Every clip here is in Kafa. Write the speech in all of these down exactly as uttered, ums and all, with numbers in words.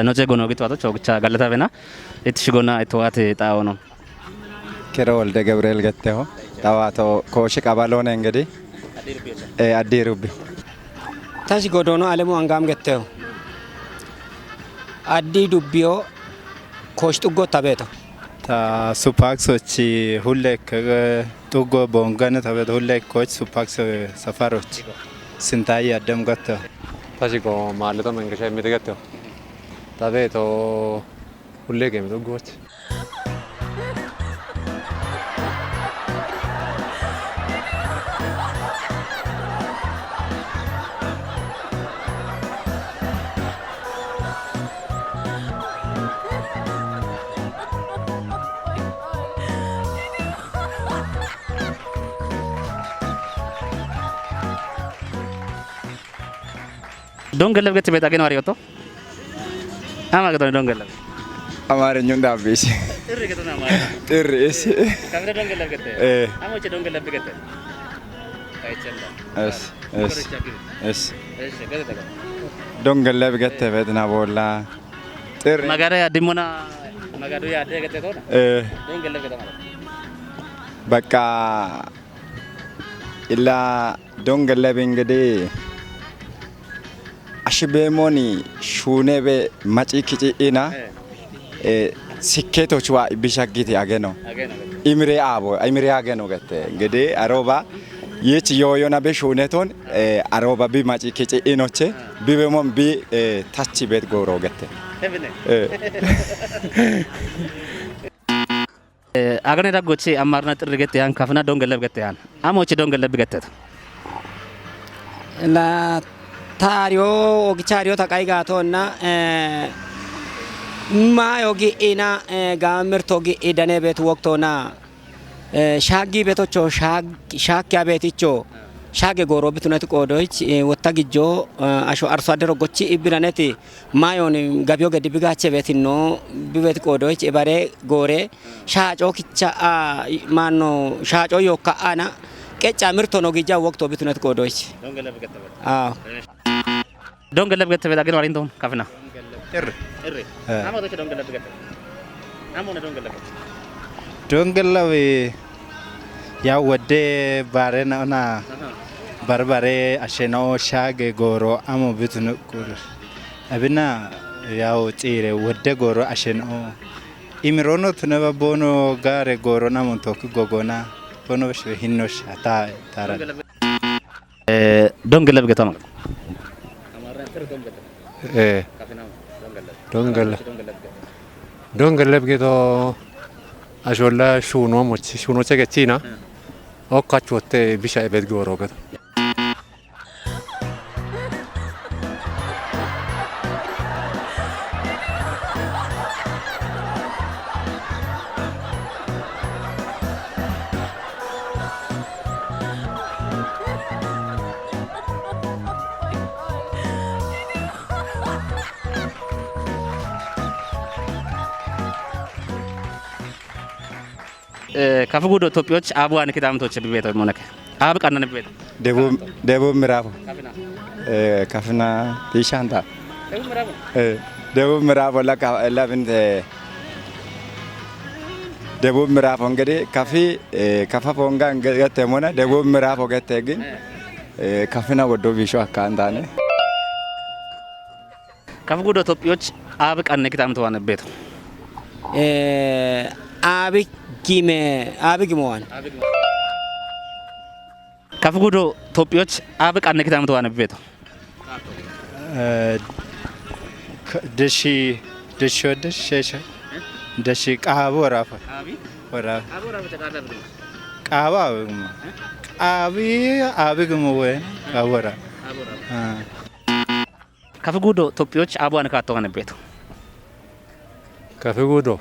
Noce gono gitu ato chogicha galata bena. It shigona it wate taono. Kero Wolde Gabriel getteho. Tawato Kooshi Qabaloone ingidi. E, Addi Rubbi. Tashi Godono Alemu Angam getteho. Addi Dubbio Koosh Xuggo tabeto. Ta supaksochi hulle ke Xuggo Bongane tabeto hulle koch supakso safaroch. Sintayi Addem getteho. Tashi ko Maalleto Mengesha Immiti getteho. Tabeto Hulle game to goch. Don Geleb gete beta geno ariyoto. Ama gete Don Geleb. Amaarenyun daabbisi. Xirri gete na amare. Xirri, እሺ. Kamira Don Geleb gete. Eh. Ama uche Don Geleb gete. Kaichenda. እሺ፣ እሺ፣ እሺ። እሺ፣ gete daga. Don Geleb gete betina bolla. Xirri. Magare adimona magadu ya de gete tona. Eh. Don Geleb gete mara. Bakka illa Don Geleb ingidi Ashibeemoni shuunebe maci kici ina, eh, sikkeetoch wa bishagiti ageno. Ageno, ageno. Imire abo, imire ageno gete. Gede aroba yech yoyona be shuuneton, eh, aroba bi maci kici inoche, ah, bibemon bi, eh, tachi bet goro gete. Ebene. Eh. Eh, agane daggochi ammarna xirri gette yan kafna Don Geleb gette yan. Amochi Don Geleb gette. La tario ogichario ta qaiga tonna, eh, ma yogi ina, eh, gamir togi idane bet woktona, eh, shagi betocho shag, shakya beticho, shage goro bitunati qodoich, eh, wotta gijjo, eh, asho arso adero gochi ibiraneti, mayon gabiyo gedi bigache betinno, bibet qodoich ibare gore, Shaaco kicha, a, maanno, shaaco yokka ana, qecca mirto no gija wokto bitunet qodoich. Don Geleb gete beta. Awo. Don Geleb gete beta, gino arinton, kafina. Xirri. Xirri. Eh. Amo doche Don Geleb gete. Amo ne Don Geleb. Don Geleb, ya wode bare na ona. Aha. Barbare asheno shage goro amo bitunu kuru. Abina yawo xire wode goro asheno. Imirono tuneba bono gare goro namon toki gogona. Bono shi hinno shi ata tara. Eh, Don Geleb gete ama. Eh. Don Geleb. Don Geleb geto asholla shuno mochi, shuno chegechina. Okkachotte bisha ebet goro geto. Eh, kafu gudo Itophiyoch abu ani kitamtoch bibeto moneke. Ab qannan bibeto. ደቡብ፣ ደቡብ ምዕራብ፣ kafina, eh, kafina tishanta. Debub mirabo. Eh, ደቡብ ምዕራብ ወላ ካ-፣ ለብን፣ eh, ደቡብ ምዕራብ እንግዲህ ከፊ፣ eh, kafa fonga gette mona ደቡብ ምዕራብ gette gin, eh, kafina woddo bisho akkaantaane. Kafu gudo Itophiyoch ab qanne kitamto wan beto. Eh, abi gime, abi gime wan. Kafu gudo Itophiyoch ab qanne kitamto wan beto. Eh, k-, deshi, deshi, deshi, deshi, deshi, qabu warafa. Abi? Warafa. Qabu warafa. Qabu abi gime. Qabi abi gime we, qabu warafa. Ah. Kafu gudo Itophiyoch abu ani kaatto wan beto. Kafu gudo.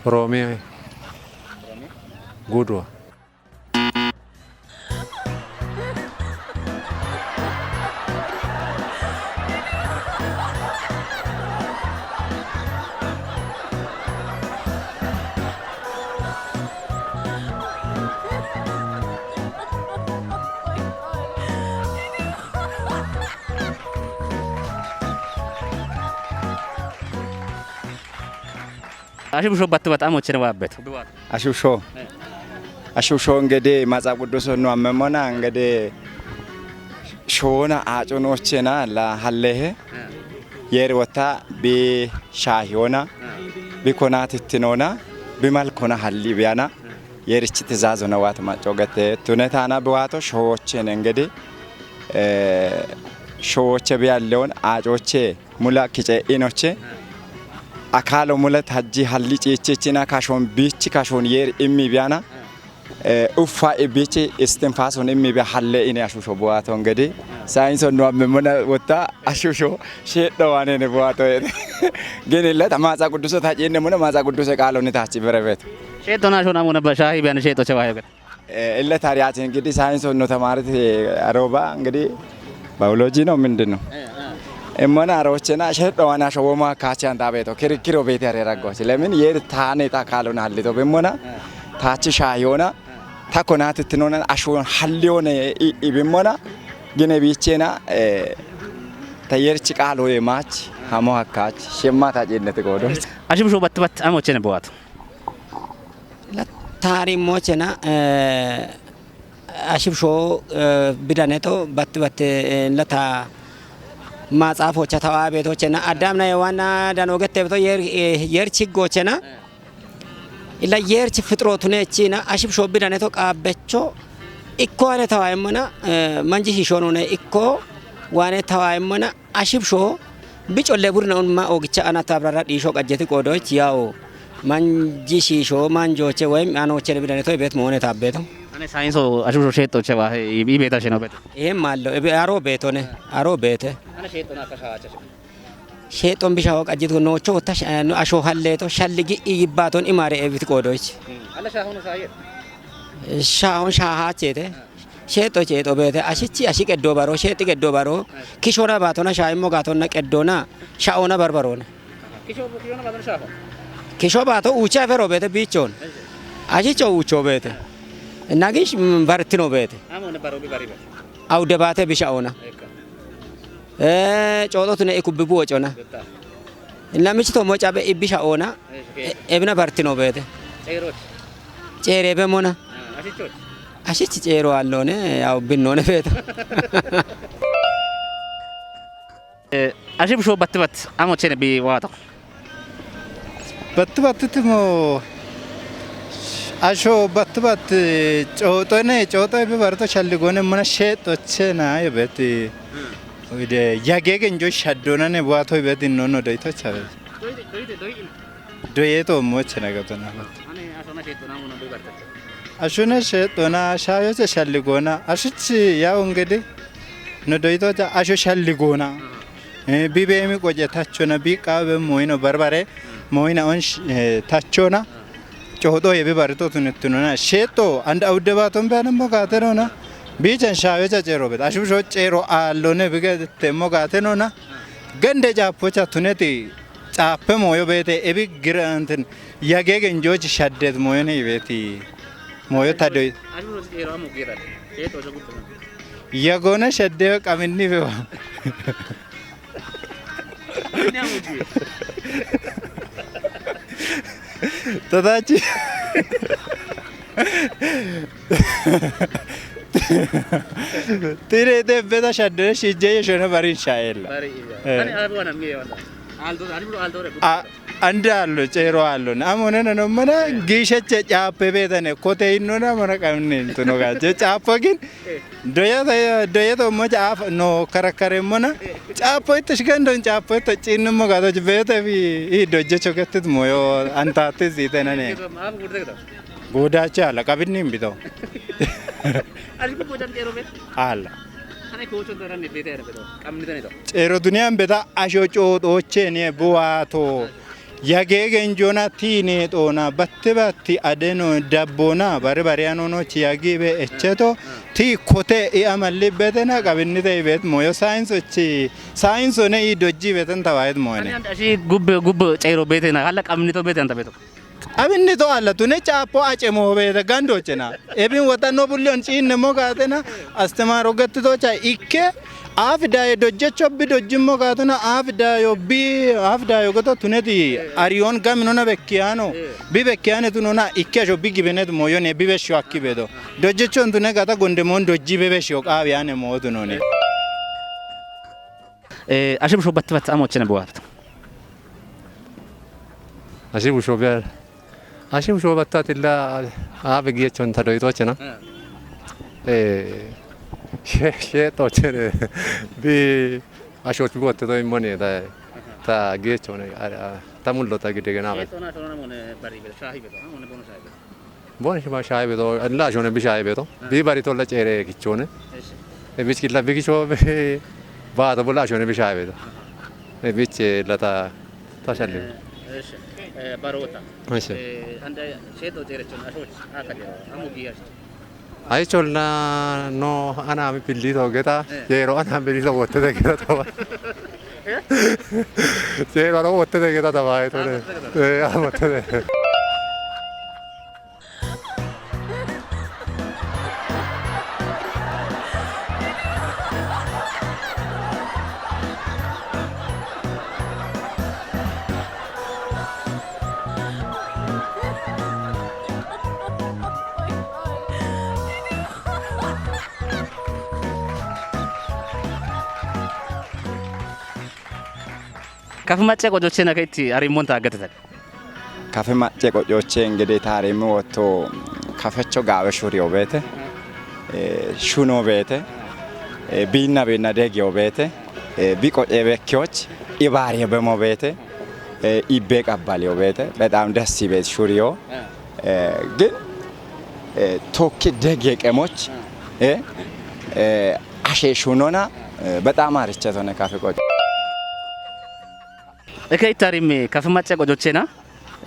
Oromiya. Gudo. Ashibsho battibat amochene wabbet. Ashibsho. Ashibsho ngede maxa qudduso nu ammemona ngede shoona acunochena la hallehe. Yeri wotta bi shahiyona, bi konatittinona, bi malkona halli biyana. Yerichi tizazona wat macco gete tunetana bi wato showochene ngede, eh, showoche biyalleon acoche mula kice inoche akalo mula tajji halli ciichichina kashon biichi kashon yer immi biyana, eh, uffa ibiichi istinfason immi biya halle ine ashusho buwato ngedi. Sayinso nu ammemona wotta ashusho sheedho waanene buwato yete. Gini leta maaxa qudduso taciinne muna maaxa qudduse qaalonni tachi berebeto. Sheedhona ashona muna bashahi biyana sheedho chewa yogeta. Eh, illa tariyaችን እንግዲህ ሳይንስ ነው ተማሪት አሮባ እንግዲህ ባዮሎጂ ነው ምንድን ነው? እሞና አሮችና ሸጦዋና ሾቦማ ካቻን ዳቤቶ ክርክሮ ቤት ያደረገው ስለምን የር ታኔታ ካልሆነ ሀልቶ ብሞና ታች ሻ የሆነ ታኮናት ትኖነ አሾን ሀሊዮነ ኢብሞና ግን ቢቼና ተየርች ቃል ሆየ ማች ሀሞ ሀካች ሸማ ታጭነት ጎዶች Ashibsho battibat amochene buwato. Taariimmochena ashibshoo bidaneto batti batti lata maaxaafocha tawaabeetochena addaamna yewaanna dano getteebto yer chiggochena illa yerchi fixirootunechina ashibshoo bidaneto qaabbecho ikko waane tawaayimmona manji shiishoonune ikko waane tawaayimmona ashibshoo bicolle burina unma oogicha ana tabrara dhiisho qajjeti qoodoch yawo manji shiisho manjooche woyim anoochene bidaneto ibeet moone taabbeeto. Ane sayinso ashusho sheexxoche waahe ibeeta sheno beeto. Ihim maallo aro beetone aro beete. Ane sheexxona akka shaacha. Sheexxon bishaho qajjitu noocho wotta asho halleeto shalli gi'i yibbaaton imaare eebiti qoodoch. Alla shaahono shaayeet. Shaahon shaahaacheete. Sheexo ceexo beete ashichi ashi qeddo baro sheexi qeddo baro kishona baatona shaayimmo gaatonna qeddona sha'ona barbarona. Kisho kisho na badon shafo. Kisho baato uucha fero beete biichon ashicho uucho beete nagish bartino beete. Amo ne baro bi bari be. Awde baate bi sha'ona. Ekka. Eh cooxotune ikubbi buwocona. Namichi to mocabe ibbi sha'ona. Ebina bartino beete. Ceeroti. Ceereebe mona. Ashichi ceero allone yaw binnoone feeto. Ashibsho battibat amochene bi waato. Battibat timo asho battibat cooxone cooxo ebe barto shalligone mona sheexochena yebeti. Uyde yagegen jo shaddonane buwato yebeti nono doyto chabe. Doyeto mochena gatona. Ashuna sheexxona shaayocha shalligoona ashichi yawu ingidi no doyitocha asho shalligoona. Bi beemi qoce tachona bi qaabe moyino barbare moyina on tachona. Cooxo yebi barito tunittunona sheexxo and awudde baaton beyanammo gaatenona. Biichan shaayocha ceero bet ashubisho ceero aallone bige temmo gaatenona. Gende caappocha tuneti caappe mooyo beete ebi gira antin yagee genjoochi shaddeet mooyone ibeeti mooyo tadoy. Yagoona shaddeyo qaminni bewa. Tatachi. Tire de beta shadde shije yeshona barin shaella. Bari iya. Ani abi wana miye wana. Aldo ani bulu aldo re. Ande allo ceero allo amonena nommona giishache caappe beetane kote innona mona qamne intuno gaje caappo gin doyata doyata mo caaf no karakaremmona caappo itte shigandon caappo itte ciinnummo gato beete bi i dojje choketit moyo antaatti ziitenane. Guudache ala qabinni imbito. Ala. Ceero duniyan beta asho cooxoochee niye buwaato. Yagee genjoona tiinee xoona batte batti adeno dabboona bari bariya noonochi yagiibe echeto ti kote i amallibbetena qabinnite ibeet moyo saayinsochi saayinsone i dojjiibeten tawaayet moyene. Ashi gubbe gubbe ceero beetena halla qabinnito beetenta beeto. Abinni to alla tune caappo ace moobeete gandochena. Ebin wota no bullion ciinne mo gaatena, astemaro gettitocha ikke, afi dayo dojjecho bi dojjimmo gaatuna, afi dayo bi, afi dayo goto tuneti ariyon gaminona bekkiyano, bi bekkiyane tunona ikke asho bi gibenet moyone bi besho akki bedo. Dojjecho tune gata gonde mon dojji be besho qaawi ane mo tunone. Eh, ashe busho batta batta amo chene buwabto. Ashe busho biya. Ashe busho batta tilla a be giye chon ta doito chena. Eh. Eh, she, she to chene. Bi asho bi botte to imone da. Ta giye chon, a, a, ta mullo ta gidegena be. She to na to na mone bari be, shahi be to, ha, mone bono shahi be. Bon shima shayi beto, la shone bi shayi beto. Bi bari tolla cere kichone. Eshi. E bich killa bi kicho be ba to bola shone bi shayi beto. E bich la ta, ta shalle. Eh, eshi. Eh, barota. Eshi. Eh, anda cheto cere chon ashoch, akadero, amu giyash. Ay cholla no ana mi pillito geta, eh, yero ana mi pillito wotte de geta to. Yero no wotte de geta ta ba to. Ah, wotte de geta. Eh, ah, wotte de. Kafi macce qojochena ketti arimmonta aggatata. Kafe macce qojoche ingede taarimi wotto kafecho gaawe shuriyo beete, eh, shuno beete, eh, biinna biinna degiyo beete, eh, bi qoce bekkiyoch ibaariyo bemo beete, eh, ibbe qabbaliyo beete, በጣም ደስ ይበል ሹሪዮ። Eh, ግን, eh, tokki degge qemoch, eh, eh, ashe shunona, eh, በጣም አርቸቶነ kafe qoco. Eke itti arimmi kafi macce qojochena,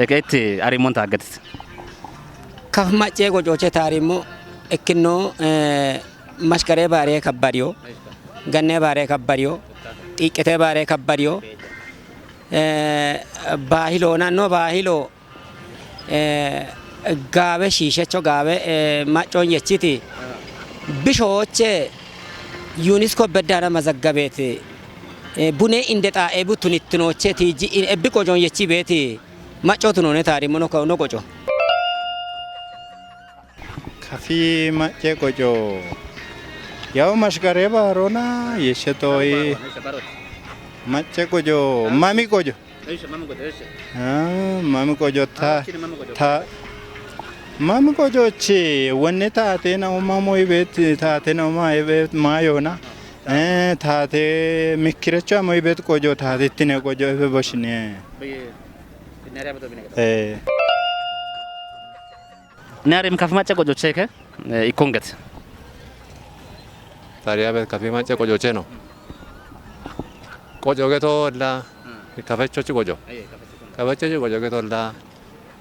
eke itti arimmonta aggatit. Kafi macce qojoche taarimo ekkinno, eh, mashkare baare kabbariyo, ganne baare kabbariyo, xiiqqete baare kabbariyo, eh, baahilona no baahilo, eh, gaawe shiishecho gaawe, eh, maccoon yechiti bishooche UNESCO beddana mazaggabeeti, eh, bune inde xaa'eebu tunittinooche tiiji in ebbi qojoon yechi beeti maccootinoone taarimono kauno qoco. Kafi macce qoco. Yawu mashkare baarona yeshetoi. Macce qoco, mami qoco. Ah, mami qoco ta, ta, mami qoco chi, wonne taate na uma moy bet, taate na uma bet mayona. Eh, taate mikkirecho moy bet qoco taate tine qoco ebe boshine. Eh. Ne arim kafi macce qojocheke, eh, ikkonget. Tariya bet kafi macce qojocheno. Qoco geto la, kafecho chi qoco. Kafecho chi qoco geto la.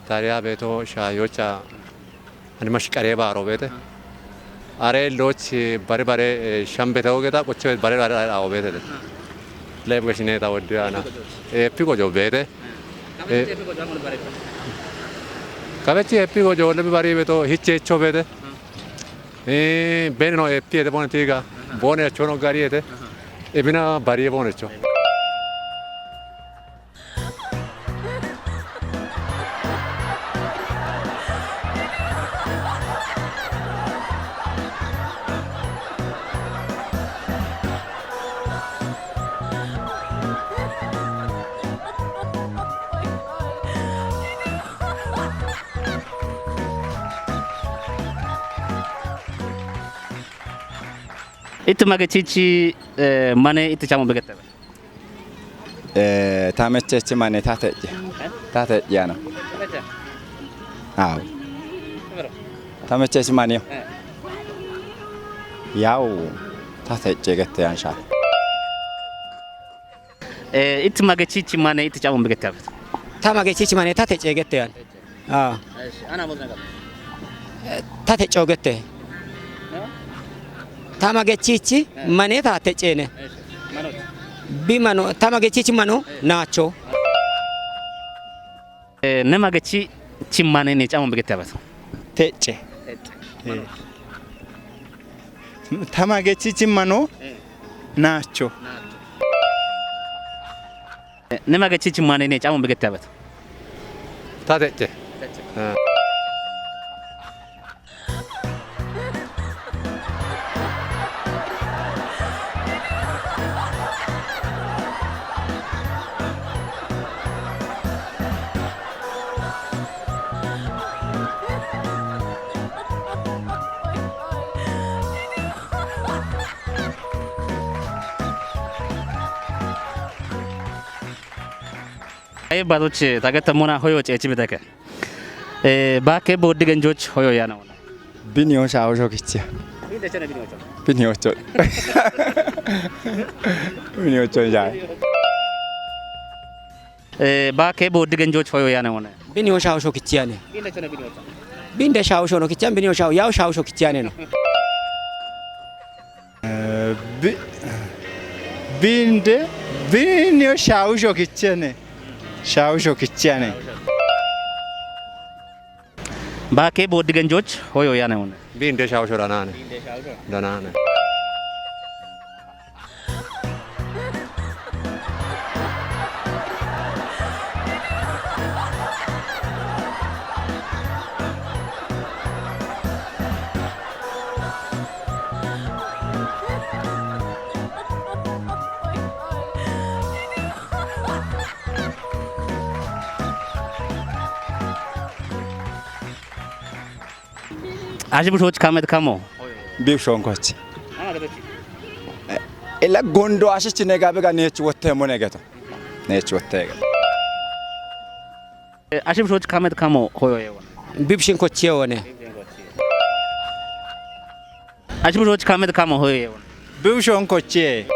Tariya beto shayocha. Ani mashkare baaro beete. Are loch bare bare, eh, shambete ogeta qoche bare bare awo beete. Leb gashine ta wodde ana. Eh, pi qoco beete. Eh, kabechi epi gojo le bari beto hiche cho bete. Eh, bene no epi ete bone tiga. Bone cho no gari ete. Ebina bari bone cho. Itti magechichi, eh, mane itti chamu begettebe. Eh, tamechechi mane tateje. Eh? Tateje ana. Tameche? Aw. Vero? Tamechechi mane. Eh. Yaw, tateje gette ansha. Eh, itti magechichi mane itti chamu begettebe. Ta magechichi mane tateje gette an. Ah. Eshi, ana modna gaba. Eh, tatecho gette. No? Ta magechichi mane tatechene. Eshi, mano. Bi mano, ta magechichi mano nacho. Eh, ne magechi Chimmanenni camu bigette abatu. Tecce. Tecce. Eh. Tama gechi chimmano. Eh. Naacho. Naacho. Eh, nema gechi chimmanenni camu bigette abatu. Ta tecce. Tecce. Eh. Ayi badoch tagetemona hoyo cechi biteke. Eh, baake booddi genjoch hoyo yaana wona. Biniyo shaawusho kichiya. Biniyocho. Biniyocho shaay. Eh, baake booddi genjoch hoyo yaana wona. Biniyo shaawusho kichiyane. Binde shaawusho no kichiyan, biniyo shaawu, yaw shaawusho kichiyane no. Eh, bi-, binde, biniyo shaawusho kichiyane. Shaawusho kichiyane. Baake booddi genjoch hoyo yaana wona. Binde shaawusho danaane. Danaane. Ashi bushoch kamet kamo? Bibshonkoch. Ila gondo ashichi nega bega nech wotte mo negeto. Nech wotte. Eh, ashi bushoch kamet kamo hoyo yewon. Bibshin kochiye wone. Ashi bushoch kamet kamo hoyo yewon. Bibshon kochiye.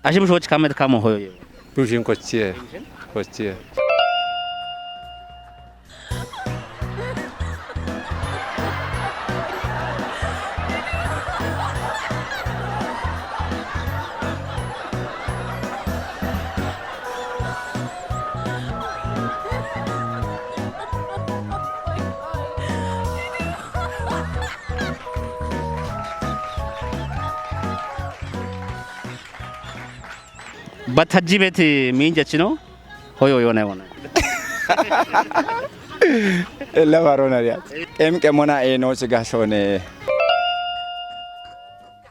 Ashi bushoch kamet kamo hoyo yewon. Bibshin kochiye. Kochiye. Batajibet minjachino hoyo yone wona. Ella barona ya. Em kemona e no siga shone.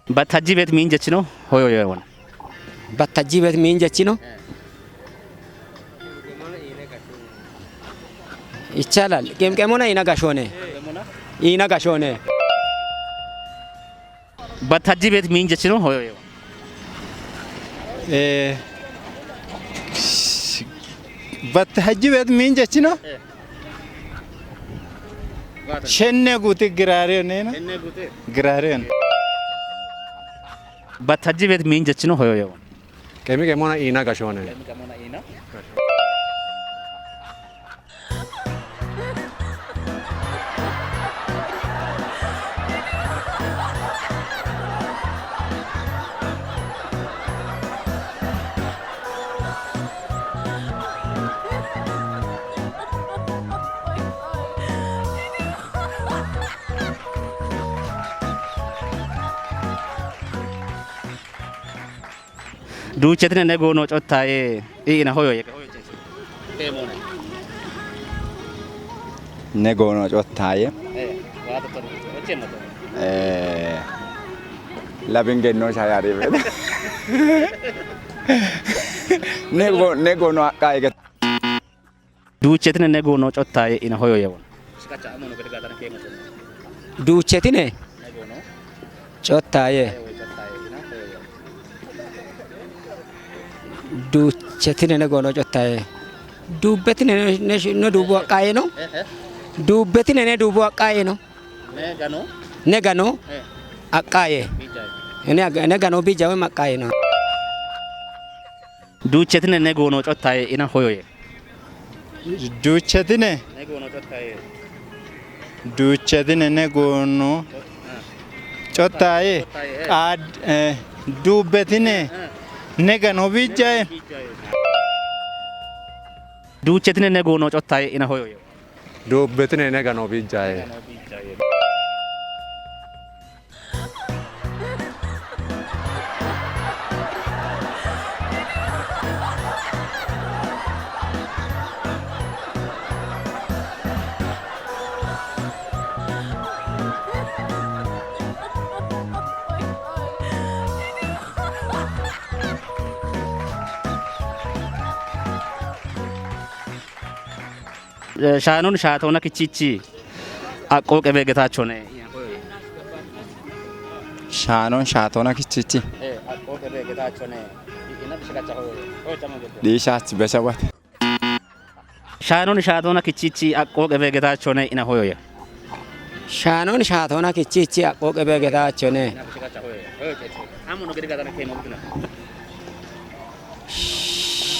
Batajibet minjachino hoyo yone wona. Batajibet minjachino. Ichalaal. Qemqemona iina gashoone. Iina gashoone. Batajibet minjachino hoyo yewa. Eh, batajibet minjachino. Eh. Shenne guti giraare nena. Shenne guti. Giraare. Batajibet minjachino hoyo yewa. Qemiqemona iina gashoone. Qemiqemona iina. Duuchetine ne goono cottaaye, iina hoyo yeke, hoyo ceechi. Teemone. Ne goono cottaaye. Eh, waato tono. Oche mato. Eh, labinge no shayari be. Ne go-, ne goono aqqaaye. Duuchetine ne goono cottaaye ina hoyo yewon. Duuchetine cottaaye. Duuchetine ne goono cottaaye. Duubbetine ne, ne, ne duubbo aqqaaye no. Duubbetine ne duubbo aqqaaye no. Ne gano. Ne gano. Aqqaaye. Ne ag-, ne gano bija woy maqqaaye no. Duuchetine ne goono cottaaye ina hoyoye. Duuchetine? Ne goono cottaaye. Duuchetine ne goono cottaaye. Cottaaye. Ad-, eh, duubbetine ne gano bijjaye. Bijjaye. Duuchetine ne goono cottaye ina hoyoye. Duubbetine ne gano bijjaye. Eh, Shaanon Shaatoona Kichichi Aqqoo Qebee Getaachoo ne. Shaanon Shaatoona Kichichi. Eh, Aqqoo Qebee Getaachoo ne. Ina bishagacha hoyo. Hoyo chamo gete. Diishaach besawat. Shaanon Shaatoona Kichichi Aqqoo Qebee Getaachoo ne ina hoyoye. Shaanon Shaatoona Kichichi Aqqoo Qebee Getaachoo ne. Ina bishagacha hoyo. Hoyo chamo. Amono gede gatana kemo gudina.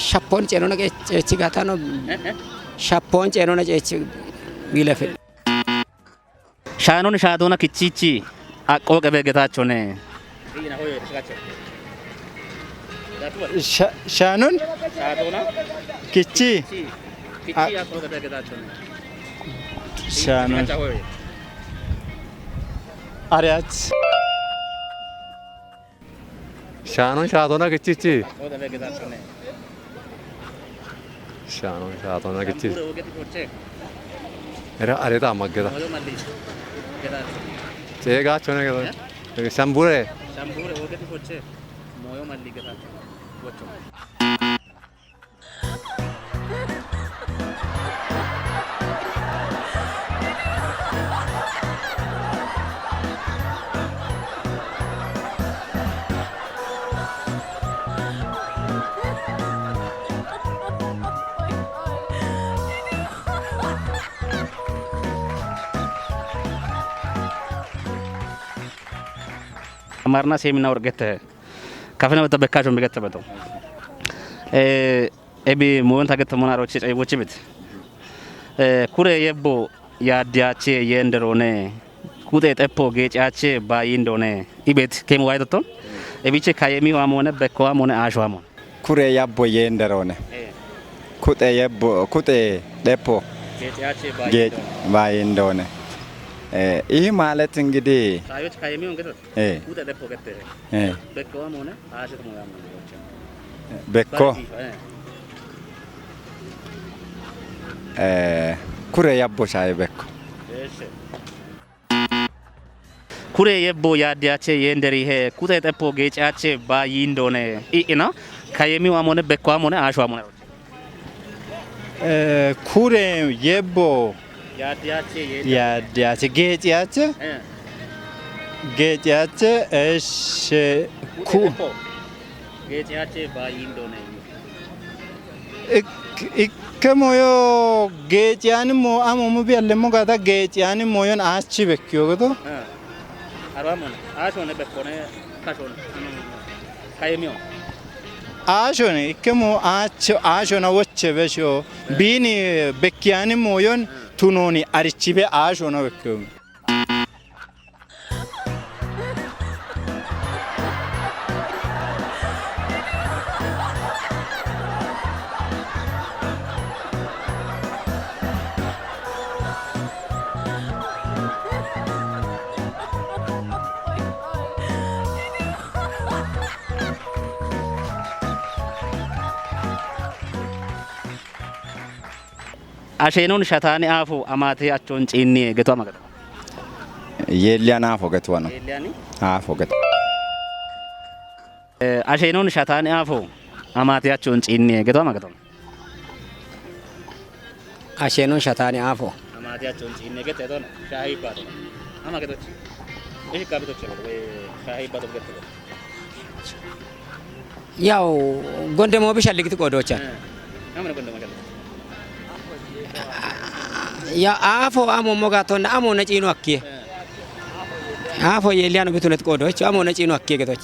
Shappoon ceenona qeechi gatano. Eh, eh. Shappoon ceenona qeechi wiilefi. Shaanon Shaatoona Kichichi Aqqoo Qebee Getaachoo ne. Sha-, Shaanon? Shaatoona? Kichi? Kichi A- Aqqoo Qebee Getaachoo ne. Shaanon. Ariyaach. Shaanon Shaatoona Kichichi. Shaanon Shaatoona Kichichi. Era areta maggeta. Ceegaachone geta. Shambure. Amarna seemina worgette. Kafina betta bekkaashon bigette beto. Eh, ebi moyon tagetto mona rochi cai bochi bit. Eh, kure yebbo yaaddiyaache yenderone, kuxe xeppo geeciyaache bayindone. Ibet kemu waytotto. Ebiche kayemi wamone, bekko wamone, aasho wamone. Kure yabbo yenderone. Eh. Kuxe yebbo, kuxe xeppo Geeciyaache ge-, bayindone. Bayindone. Eh, ይህ ማለት እንግዲህ Sayoch kayemi ongeto. Eh. Kuxe xeppo gette. Eh. Bekko wamone, aasho wamone. Bekko. Bari, eh. Eh, kure yabbo shaye bekko. Eshe. Kure yebbo yaaddiyaache yenderihe, kuxe xeppo geeciyaache bayindone. I'ina, kayemi wamone, bekko wamone, aasho wamone. Eh, kure yebbo Yaaddiyaache yenderihe. Yaaddiyaache, geeciyaache? Eh. Geeciyaache, eshe, Kuxe ku- xeppo. Geeciyaache bayindone. Ik-, ikke moyo geeciyani mo amo mu biyalle mo gata geeciyani moyon aachi bekkiyo geto. Eh. Arwa mon. Aashone bekkone kashone. Kayemiyo. Aashone ikke mo aacho, aashona woche besho. Bini bekkiyani moyon tunoni arichibe aashona bekkiyo. Asheenon shataani aafo amaate achchon ciinniye geto ama geto. Yeelliyan aafo getuwano. Yeelliyan? Aafo geto. Eh, asheenon shataani aafo amaate achchon ciinniye geto ama geto. Asheenon shataani aafo. Amaate achchon ciinniye geto, shaahibbato. Ama getochi. Ishi kabitochi, eh, shaahibbato geto. Yaw, gondemo bishalligiti qoodoocha. Eh, amana gondemo bishalligiti. Ya, aafo amo moga tonna, amo na ciino akkiye. Eh. Aafo yeeliyano bitunet qoodoocho, amo na ciino akkiye getoch.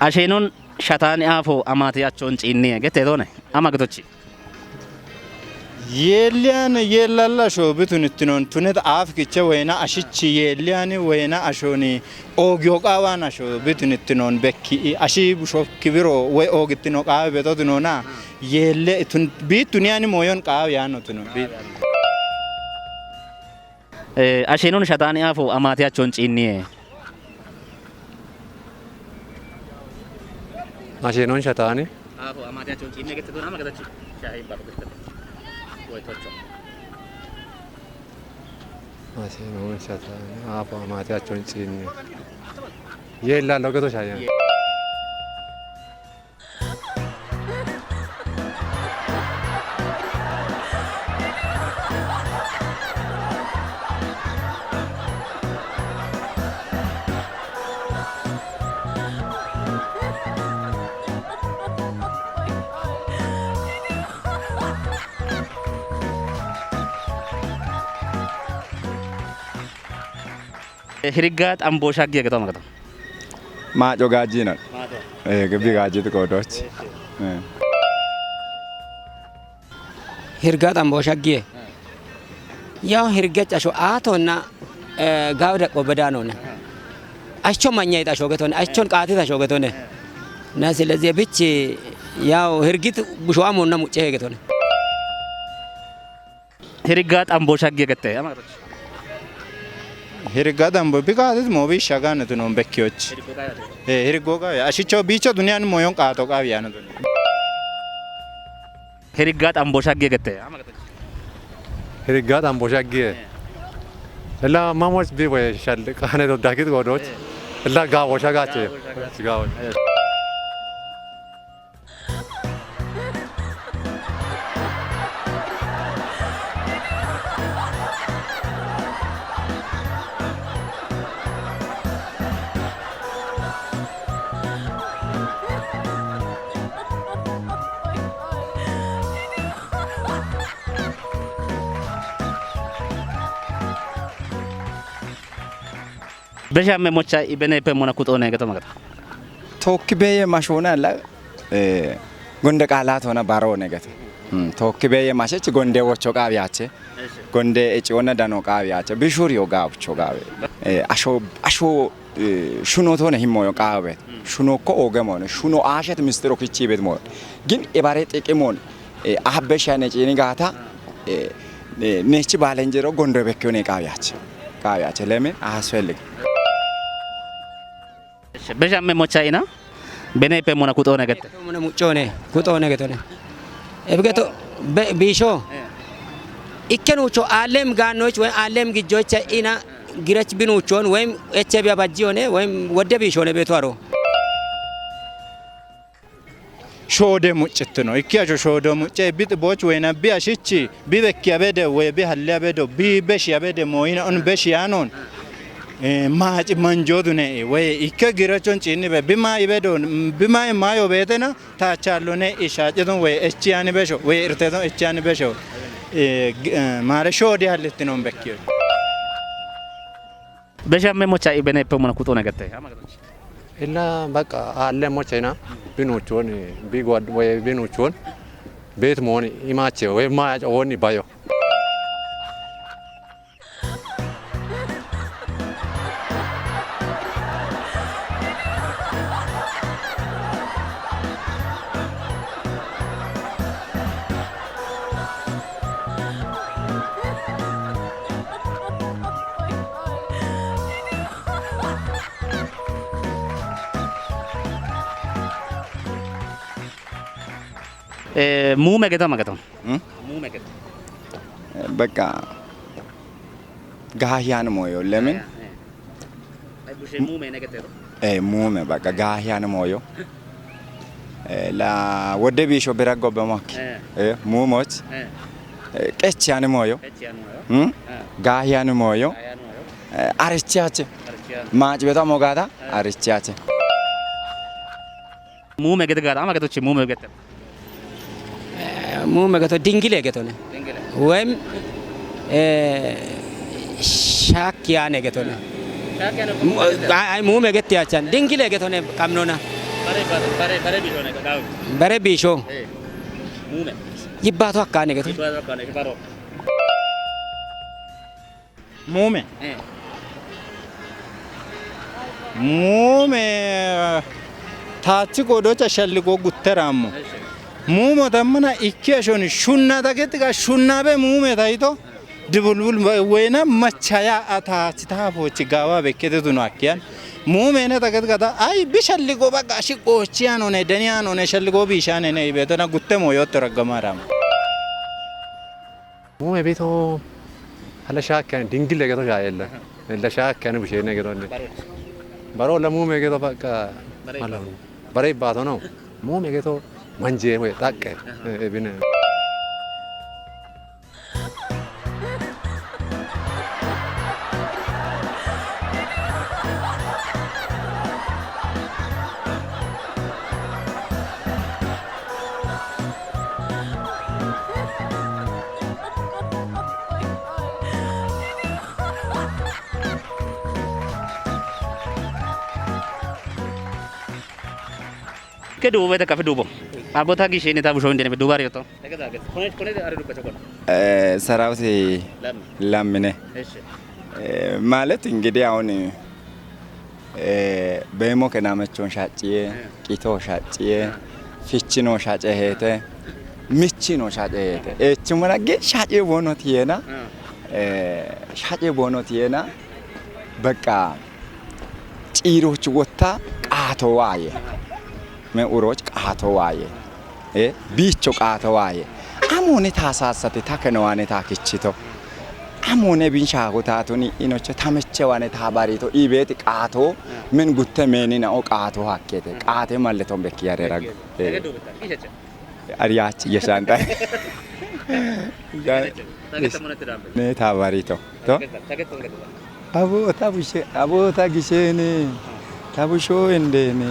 Asheenon shataani aafo amaate achchon ciinniye gete doone, ama getochi. Yeelliyan yeellalla asho bitun ittinoon tunet aaf kiche woyna ashichi yeelliyan woyna ashooni oogiyo qaawan asho bitun ittinoon bekki ashi bushokki biro woy oogittino qaawe betotinoona yeelle itun biittun yaani mooyon qaawe yaanotino. Bi- Eh, ashenon shataani aafo amaatiyachon ciinniye. Ashenon shataani. Aafo amaatiyachon ciinniye gette doona ama gadachi. Shahi baro gette. Woy tocho. Ashenon shataani. Aafo amaatiyachon ciinniye. Yeella logeto shaya. Hirigga xamboosha giyageetu ama gato. Maaco gaajjiinal. Maaco. Eh, gibbi gaajjiitu qoodoch. Eh. Hirga xamboosha giye. Yaw hirga casho aatonna, eh, gaaw daqo bedaanona. Acho manyayit asho getone, achon qaatit asho getone. Na silezi bichi yaw hirgit busho amonna mucce hegetone. Hirigga xamboosha giye gette. Ama gatoch. Hirigga dambo bi gaatit mo bi shagan tu non bekkiyoch. Hiriggo gaayate. Eh, hiriggo gaaya. Ashicho bicho duniyan moyon qaato qaawi yaana duniya. Hirigga xamboosha giye gette. Ama gatoch. Hirigga xamboosha giye. Eh. Illa mamoch bi woy shal qaane do dakit goodoch. Eh. Illa gaawosha gaache. Gaawosha gaache. Gaawosha. Eh. Beshamme mocha ibeneppe mona kuxoone geto magata. Tookki beeye mashoona la, eh, gonde qaalaat hona baroone gete. Mm, tookki beeye mashech gonde wocho qaawi ache. Eshi. Gonde eciona dano qaawi ache. Bishuri o gaabucho gaawe. Eh, asho, asho, eh, shuno tone himmo yo qaawe. Mm. Shuno ko oge mone. Shuno ashet mistiro kichi bet mo. Gin ebare xiqimon, eh, ahabbe shane ciini gaata, eh, eh, nechi baalenjero gondo bekkione qaawi ache. Qaawi ache. Lemin ahasu elege. Beshamme mocha ina, beneppe mona kuxoone gette. Mona muccoone, kuxoone getone. Ebgeto be-, biisho. Eh. Ikke nuucho aallem gaannoch woy aallem gijjocha ina girach binuuchoon woy eche biya bajjiyone woy wodde biishone beetu aro. Shoode muccittino. Ikki asho shoode mucce bixi booch woyna bi ashichi, bi bekki abede, woy bi halli abedo, bi beshi abede, mooyina un beshi yaanon. Eh, maaci manjoodu ne, woy ikke girachon ciinni be, bi maayi bedo, bi maayi maayo beetena, taachaallo ne, ishaacidun woy echi yaani besho, woy irtedun echi yaani besho. Eh, g-, eh, maare shoodi hallittino bekkiyo. Beshamme mocha ibeneppe mona kuxoone gette. Ama gatoch. Illa baqqa aalle mocha ina binuuchon bi gwad woy binuuchon bet mooni imaache woy maaco woni bayo. Eh, muume geta ma geta? Hmm? Muume geta. Eh, baqqa gaahiyan mooyo. Lemin? Eh, eh. Ay, bushe muume ne gete ro? Eh, muume baqqa gaahiyan mooyo. Eh, la wodde biisho bira gobbe mokki. Eh. Eh, muumoch. Eh. Eh, qechi yaani mooyo. Qechi yaani mooyo. Hmm? Eh. Gaahi yaani mooyo. Gaahi yaani mooyo. Eh, arichi ache. Arichi ache. Maaci beto amo gaata, eh, arichi ache. Muume gete gaata, ama getochi muume gete. Eh, muume geto dingile getone. Dingile. Woyim, eh, shaak yaane getone. Shaak yaane mu-, ay, ay, muume gete achan. Dingile getone kamnona. Bare, bare, bare, bare biishone ka dawo. Bare biisho. Eh. Muume. Yibbaatu hakkaane geto. Yibbaatu hakkaane, baro. Muume. Eh. Muume, taachi qoodocha shalligo gutteraammo. Eshi. Muumo tammana ikki ashoni shunna dagetti ga shunnabe muume tayito. Dibulbul weyna machaya ataachi taafochi gaawa bekkete tuno akkiyan. Muume ne dagetti gada, ay, bi shalligo baga shi qoochiyan one, daniyan one, shalligo biishan one, ibetona guttemo yotto raggamaram. Muume bito hala shaakkan dingile geto shaayella. Ella shaakkan busheene geto ne. Baro la muume geto bakka. Bare malo. Bare baato no. Muume geto manje mo takke. Aha. Eh, eh, bine. Ke duubo bete kafe duubo. Abota gishene ta busho indene be duuba riyoto. Kone, kone are dubbacho kone. Eh, Sarawuti Lam. Lammine. Eshi. Eh, ማለት እንግዲህ አሁን Eh, beemo kenamechon shacciye, eh, qito shacciye, eh, fichino shace heete, michino shace heete. Echumana ge shace bono tiyena, eh, eh, shace bono tiyena, በቃ ጪሮች ወታ ቃቶ ዋየ፣ me uroch qaato waaye, eh, biicho qaato waaye. Amoone taasaasate ta kenowaane taakichito. Amoone bin shaago taatuni inoche tamechewane taabarito ibeeti qaato men gutte meenina o qaato hakkete. Qaate malleton bekki yarera. Eh. Ariyachi yeshanta. Ne taabarito. To? Abo ta bushe, abo ta gishene. Ta busho indene.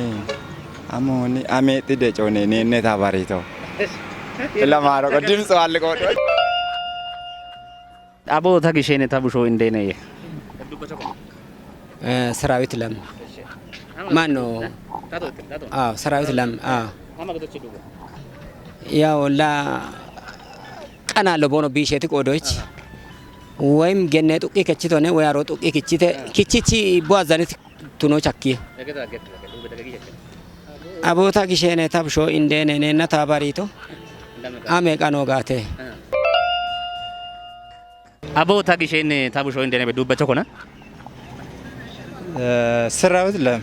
Amoni, ameti de cone ne, ne ta barito. Ila maro ko dimso alle ko. Abo ta gishene ta busho indene ye. Eh, Sarawit Lam. Mano. Ah, Sarawit Lam. Ah. Yaw la qana lobono bisheti qodoch. Woyim genne xuqqi kechitone, woy aro xuqqi kichite, kichichi bo azanit tuno chakkiye. Abota gishene ta busho indene nenna ta barito. Ame qano gaate. Abota gishene ta busho indene be dubbacho kona. Eh, Sarawit Lam.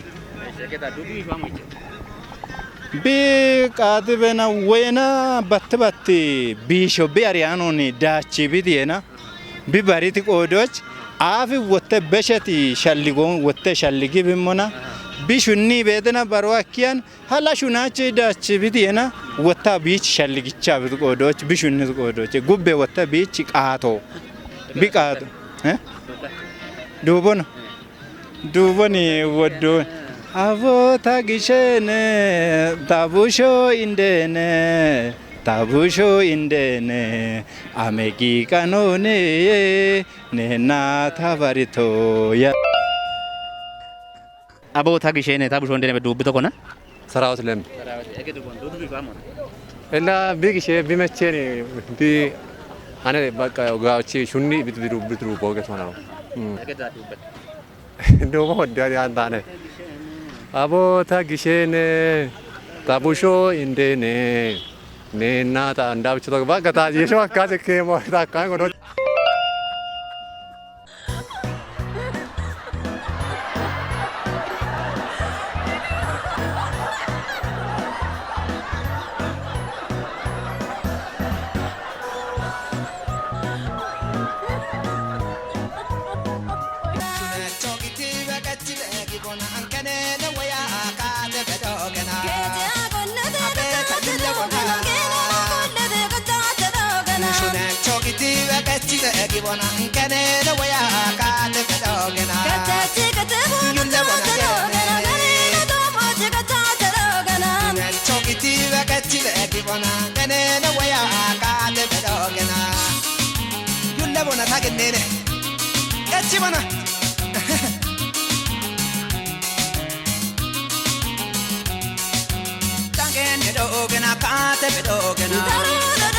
Bi qaati bena wena batti batti bisho bi ariyanoni daachi bidiyena. Bi bariti qoodoch aafi wotte besheti shalligoon wotte shalligi bimmona. Bi shunni beedena baro akkiyan hala shunachi daachi bidiyena wotta biich shalligicha bit qoodoch bi shunni qoodoch gubbe wotta biich qaato. Bi qaato. Eh? Duubono. Duuboni woddo. Abota gishene, ta busho indene, ta busho indene, amegi kanone, nena ta barito ya. Abota gishene, ta busho indene be duubbito kona. Sarawit Lem. Ella bi gishe bi mecheni bi ane bakka gaachi shunni bit bidu bit rubo ke tona. Mm. Duuba hodda di antane. Abota gishene ta busho indene. Ne na ta anda bicho bakka ta yesho akka se ke mo ta kan godo. Yulle bona ta gennene. Echi bona. Tangene dogena, Akaate bidhoogena.